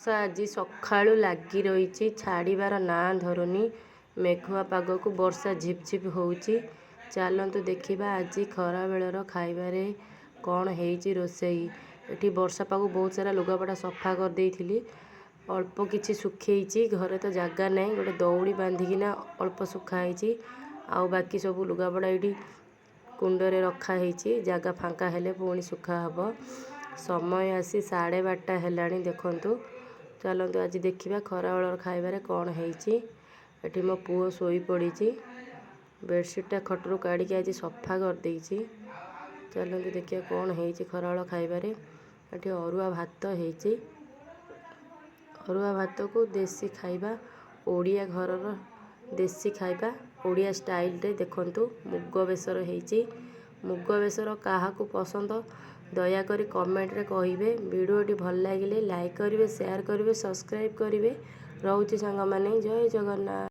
ବର୍ଷା ଆଜି ସକାଳୁ ଲାଗି ରହିଛି, ଛାଡ଼ିବାର ନାଁ ଧରୁନି। ମେଘୁଆ ପାଗକୁ ବର୍ଷା ଝିପ୍ ଝିପ୍ ହେଉଛି। ଚାଲନ୍ତୁ ଦେଖିବା ଆଜି ଖରାବେଳର ଖାଇବାରେ କ'ଣ ହେଇଛି ରୋଷେଇ। ଏଠି ବର୍ଷା ପାଗକୁ ବହୁତ ସାରା ଲୁଗାପଟା ସଫା କରିଦେଇଥିଲି, ଅଳ୍ପ କିଛି ଶୁଖେଇଛି। ଘରେ ତ ଜାଗା ନାହିଁ, ଗୋଟେ ଦଉଡ଼ି ବାନ୍ଧିକିନା ଅଳ୍ପ ଶୁଖା ହେଇଛି। ଆଉ ବାକି ସବୁ ଲୁଗାପଟା ଏଇଠି କୁଣ୍ଡରେ ରଖା ହେଇଛି, ଜାଗା ଫାଙ୍କା ହେଲେ ପୁଣି ଶୁଖା ହେବ। ସମୟ ଆସି 12:30 ହେଲାଣି ଦେଖନ୍ତୁ। ଚାଲନ୍ତୁ ଆଜି ଦେଖିବା ଖରାବେଳର ଖାଇବାରେ କ'ଣ ହେଇଛି। ଏଠି ମୋ ପୁଅ ଶୋଇପଡ଼ିଛି। ବେଡ଼ସିଟ୍ଟା ଖଟରୁ କାଢ଼ିକି ଆଜି ସଫା କରିଦେଇଛି। ଚାଲନ୍ତୁ ଦେଖିବା କ'ଣ ହେଇଛି ଖରାବେଳ ଖାଇବାରେ। ଏଠି ଅରୁଆ ଭାତ ହେଇଛି। ଅରୁଆ ଭାତକୁ ଦେଶୀ ଖାଇବା, ଓଡ଼ିଆ ଘରର ଦେଶୀ ଖାଇବା, ଓଡ଼ିଆ ଷ୍ଟାଇଲରେ ଦେଖନ୍ତୁ ମୁଗ ବେସର ହେଇଛି। ମୁଗ ବେସର କାହାକୁ ପସନ୍ଦ ଦୟାକରି କମେଣ୍ଟରେ କହିବେ। ଭିଡ଼ିଓଟି ଭଲ ଲାଗିଲେ ଲାଇକ୍ କରିବେ, ସେୟାର କରିବେ, ସବସ୍କ୍ରାଇବ୍ କରିବେ। ରହୁଛି ସାଙ୍ଗମାନେ, ଜୟ ଜଗନ୍ନାଥ।